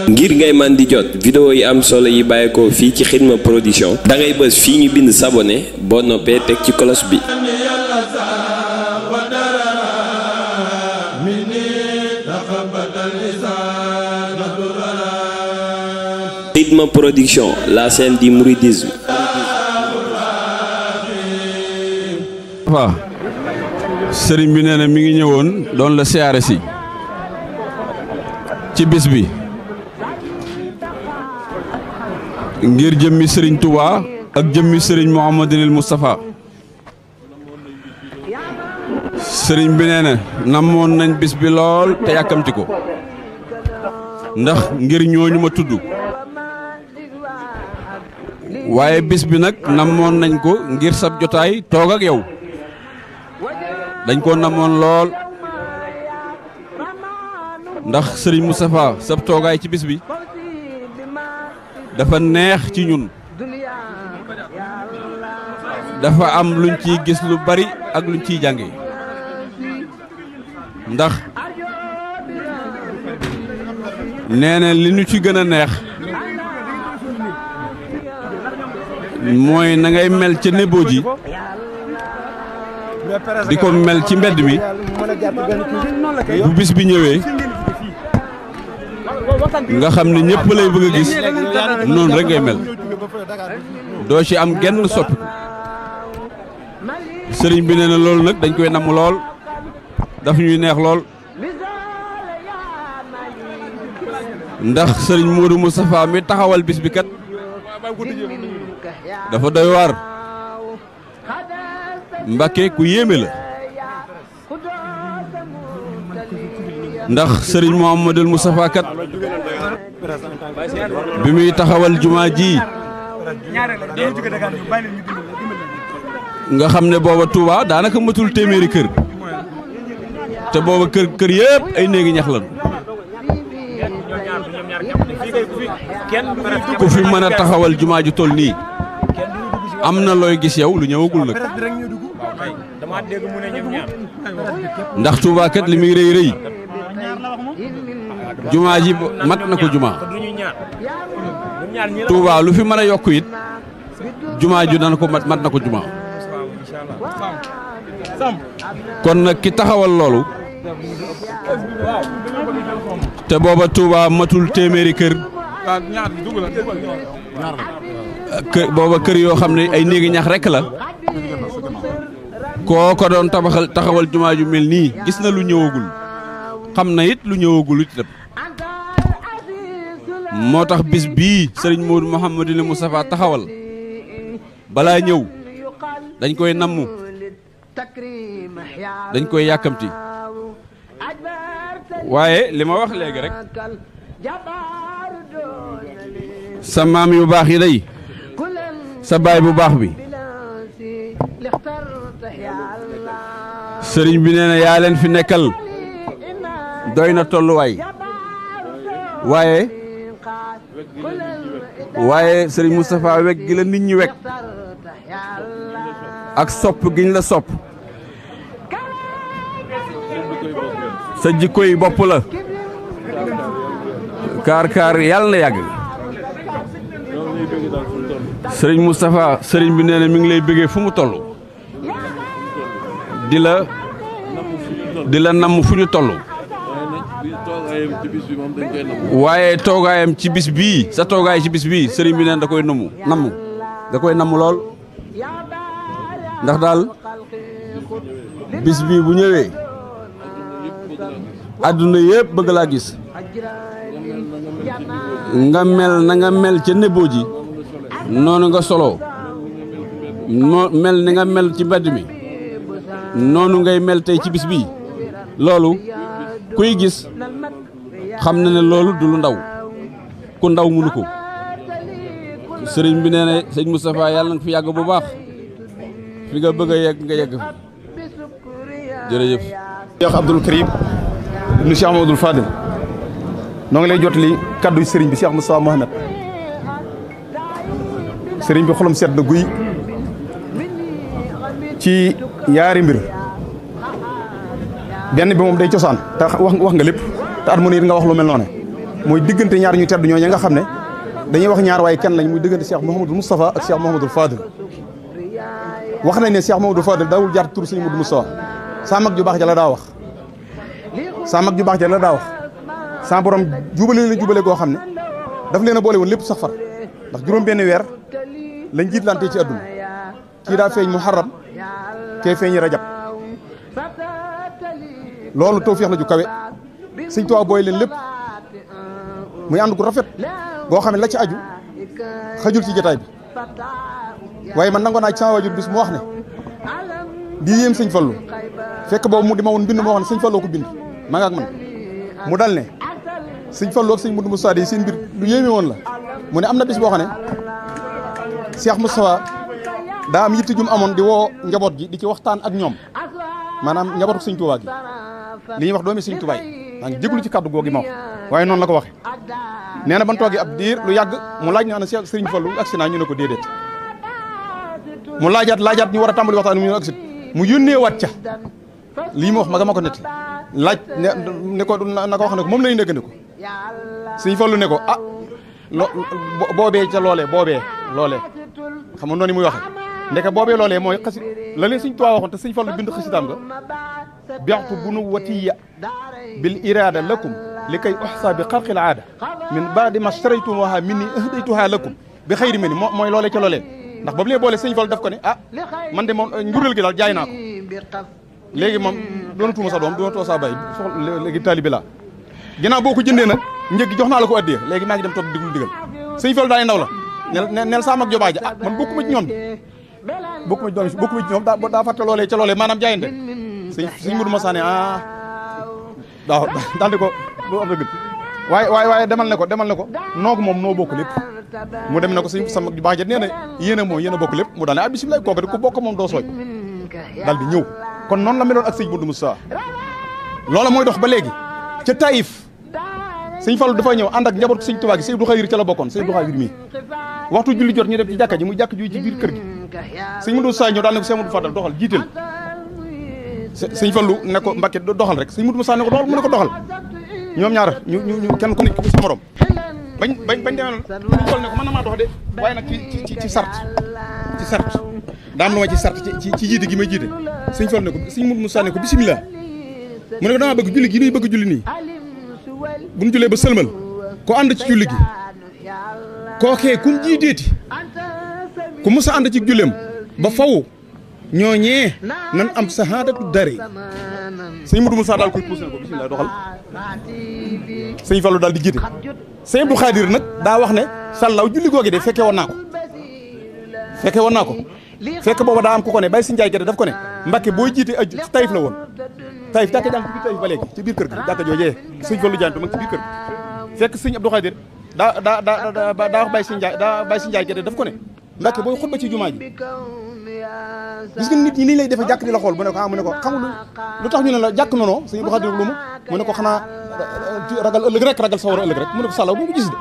ngir ngay man di jot vidéo yi am solo yi bàyyeekoo fii ci Xidma production da ngay bës fii ñu bind s'abonner boo noppee teg ci cloche bi. Xidma production, la chaîne du mouridisme. waaw sëriñ bi nee na mi ngi ñëwoon doon la siyaare si ci bis bi ngir jëmmi sëriñ Touba ak jëmmi sëriñ Moustapha sëriñ bi nee na namoon nañ bis bi lool te yàkkamti ko ndax ngir ñooñu ma tudd waaye bis bi nag namoon nañ ko ngir sab jotaay toog ak yow dañ ko namoon lool ndax sëriñ Moustapha sab toogaay ci bis bi dafa neex ci ñun dafa am luñ ciy gis lu bari ak luñ ciy jànge ndax nee na li ñu ci gën a neex mooy na ngay mel ca nebo ji di ko mel ci mbedd mi bu bis bi ñëwee nga xam ne ñëpp lay bëgg a gis noonu rek ngay mel doo ci am genn soppiku sëriñ bi nee na loolu nag dañ koy namm lool daf ñuy neex lool ndax sëriñ Moustapha mi taxawal bis bi kat dafa doy waar Mbàkke ku yéeme la ndax sëriñ Moustapha kat bi muy taxawal jumaa ji nga xam ne booba Touba daanaka matul téeméeri kër te booba kër yëpp ay néegi ñax lañu ku fi mën a taxawal jumaa ju toll nii am na looy gis yow lu ñëwagul nag ndax Touba kat li muy rëy rëy jumaa ji mat na ko jumaa Touba lu fi mën a yokk it jumaa ju dana ko mat na ko jumaa kon nag ki taxawal loolu te booba Touba matul téeméeri kër booba kër yoo xam ne ay néegi ñax rekk la koo ko doon taxawal jumaa ju mel nii gis na lu ñëwagul xam na it lu ñëwagul itam moo tax bis bii sëriñ Mouhamed Moustapha taxawal balaa ñëw dañ koy namm dañ koy yàkkamti waaye li ma wax léegi rek sa maam yu baax yi day sa baay bu baax bi sëriñ bi nee na yaa leen fi nekkal doy na tolluwaay waaye sëriñ Moustapha wekk gi la nit ñi wekk ak sopp giñ la sopp sa jikkoy bopp la kaar yàlla na yàgg sëriñ Moustapha sëriñ bi nee na mi ngi lay bëggee fu mu toll di la namm fu ñu toll waaye toogaayam ci bis bii sa toogaay ci bis bii sëriñ bi neen da koy namm lool ndax daal bis bii bu ñëwee àdduna yëpp bëgg laa gis nga mel na nga mel ca nebo ji noonu nga solo mel ni nga mel ci mbedd mi noonu ngay mel tey ci bis bii loolu kuy gis xam na ne loolu du lu ndaw ku ndaw mënu ko sëriñ bi nee na sëñ Moustapha yàlla nga fi yàgg bu baax fi nga bëgg a yegg nga yegg fi jërëjëf. Cheikh Abdoul Karim ibnu Cheikh Mamadou Fadel noo ngi lay jotali kaddu sëriñ bi Cheikh Moustapha Mouhamed sëriñ bi xolam sedd na guy ci yaari mbir benn bi moom day cosaan te wax nga lépp te at mu ne nga wax lu mel noonu mooy diggante ñaar ñu tedd ñooñu nga xam ne dañuy wax ñaar waaye kenn lañ muy diggante Cheikh Mouhamadou Moustapha ak Cheikh Mouhamadou Fadil wax nañ ne Cheikh Mouhamadou Fadil daawul jaar tur sëñ Modou Moustapha saa mag ju baax ja la daa wax saa mag ju baax ja la daa wax saa borom jubale la jubale goo xam ne daf leen a boole woon lépp sax far ndax juróom benn weer lañ jiitlante ci àdduna kii daa feeñ muharram kee feeñ rajab loolu tawfeex la ju kawe sëñ Tuubaa booy leen lépp muy ànd gu rafet goo xam ne la ci aju xajul ci jotaay bi waaye man nangoo naa ci sama wajur bis mu wax ne di yéem sëñ Fallu fekk boobu mu di ma woon bind moo xam ne sëñ Falloo ko bind ma nga ak man mu dal ne sëñ Fallu ak sëñ Modou Moustapha yi seen mbir lu yéeme woon la mu ne am na bis boo xam ne Cheikh Moustapha daa am yitte jum amoon di woo njaboot gi di ci waxtaan ak ñoom maanaam njabootu sëñ Tuubaa gi li ñuy wax doomi sëñ Tuubaa yi maa ngi jéglu ci kàddu googi ma wax waaye noonu la ko waxe nee na ban toogee ab diir lu yàgg mu laaj ñu ana Serigne Fallou agsi naa ñu ne ko déedéet mu laajaat ñu war a tàmbali waxtaan mu ñu agsi mu yónnee waat ca lii ma wax ma ko netti laaj ne ko na ko wax ne ko moom la ñu dégg ne ko Serigne Fallou ne ko ah boobee ca loolee xam nga noonu muy waxe ndeke boobee loolee mooy xasi la leen Sëñ Tuubaa waxoon te Sëñ Fallu bind xasidaam nga bi'tu bunuwwatiyya bil irada lakum li kay uxsa bi xarqil aada min baadi ma shtaraytumuha minni ahdaytuha lakum bi xayri minni mooy loolee ca loolee ndax boobu lee boole Sëñ Fallu daf ko ne ah man de moom njureel gi daal jaay naa ko léegi moom doonatuma sa doom doonatuma sa bay soxla léegi taalibi laa ginnaaw boo ko jëndee nag njëg gi jox naa la ko addiyee léegi maa ngi dem toog diglu digal Sëñ Fallu daay ndaw la nel saa mag jobaaja ah man bokkuma ci ñoom bokkuma ci ñoom daa fàtte loolee ca loolee maanaam jaayante sëñ Modou Moussa ne ah waaw daal di ko lu am na gën waaye demal ne ko noogu moom noo bokk lépp mu dem ne ko sëñ sama baax ja nee na yéen a bokk lépp mu daal ne ah bisimilah kooku de ku bokk moom doo sooj daal di ñëw kon noonu la meloon ak sëñ Modou Moussa loola mooy dox ba léegi ca Taïf sëñ Fallu dafay ñëw ànd ak njaboot sëñ Tuubaa gi sëñ Abdou Xayir ca la bokkoon sëñ Abdou Xayir mii waxtu julli jot ñu def ci jàkka ji muy jàkk ju ci biir kër gi sëñ Modou Moussa ñëw daal ne ko sëñ Modou Fadal doxal jiital sëñ Fallu ne ko Mbàkke doxal rek sëñ Modou Moussa ne ko doxal mu ne ko doxal ñoom ñaar ñu kenn ku nekk ci sa morom bañ demee sëñ Fallu ne ko mën na maa dox de waaye nag ci sart daam lu ma ci sart ci jiite gi may jiite sëñ Fallu ne ko sëñ Modou Moussa ne ko bisimilah mu ne ko dama bëgg julli gi nuy bëgg julli nii bu ñu jullee ba sëlmal ko ànd ci julli gi kookee kum jiiteeti ku mos a ànd ci julleem ba faw ñooñee nan am sahaadatu dare sëñ Modou Moussa daal koy poussé ko bisimilah doxal sëñ Fallu daal di jiite sëñ Abdou Khadir nag daa wax ne sàllaw julli googi de fekke woon naa ko fekk booba daa am ku ko ne bay si njaay gerte daf ko ne Mbàkke booy jiite aju ci Taïf la woon Taïf jàkka jàng ci biir Taïf ba léegi ci biir kër gi jàkka joojee sëñ Fallu jaantu mag ci biir kër gi fekk sëñ Abdou Khadir daa wax bay si njaay gerte daf ko ne Mbàkke booy xutba ci jumaa ji gis nga nit ñi nii lay defe jàkk di la xool mu ne ko mu ne ko xamul lu tax ñu ne la jàkk noonu sëñ Abdou Khadir lu mu ne ko xanaa ragal ëllëg rek ragal sawara ëllëg rek mu ne ko sàllaw duñ ko gis de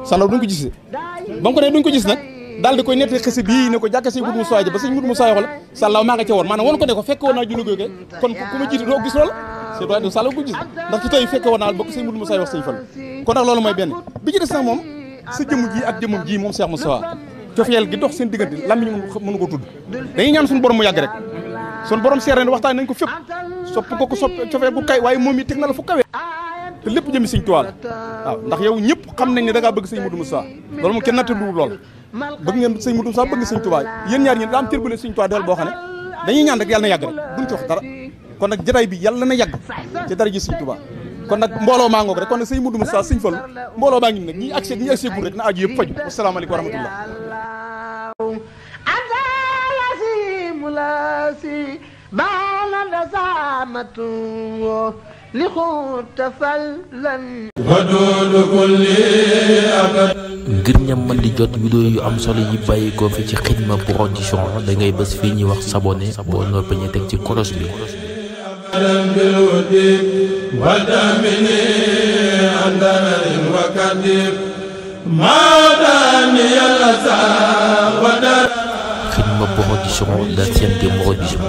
sàllaw duñ ko gis de ba mu ko ne duñ ko gis nag daal di koy nettali xësi bii ne ko jàkka sëñ Modou Moussa ba sëñ Modou Moussa xool sàllaw maa nga ca woon maanaam woon ko ne ko fekke woon naa julli googu kon ku ma jiite doo gis loolu c'est vrai sàllaw ko gis ndax ci tey fekke woon naa bokk sëñ Modou Moussa wax sëñ Fallu kon nag loolu mooy benn bi ci des nag moom sa jëmm ji ak jëmmam ji moom Cheikh Moustapha cofeel gi dox seen diggante làmmiñ mënu ko tudd dañuy ñaan suñu borom mu yàgg rek suñu borom seere waxtaan nañ ko fépp sopp ko cofeel bu kay waaye moom yi teg na la fu kawe te lépp jëmi sëñ Tuubaa la waaw ndax yow ñëpp xam nañ ne da ngaa bëgg sëñ Modou Moussa loolu moom kenn natta lu lool bëgg ngeen sëñ Modou Moussa bëgg sëñ Tuubaa yéen ñaar ñi daa am cër bu leen sëñ Tuubaa del boo xam ne dañuy ñaan rek yàlla na yàgg rek duñ ci wax dara kon nag jotaay bi yàlla na yàgg ci dara ji sëñ Tuubaa kon nag mbooloo maa ngoog rek kon nag sëñ Modou Moussa sëñ Fallu mbooloo maa ngi nag ñi accès gul rek na aju yëpp faju asalaamaaleykum wa rahmatullah ngir ñam mën di jot vidéo yu am solo yi bàyyi ko fi ci Xidma production da ngay bës fii ñuy wax s'abonner boo noppee ñu teg ci cloche bi Xidma production, la chaîne des mouridisme.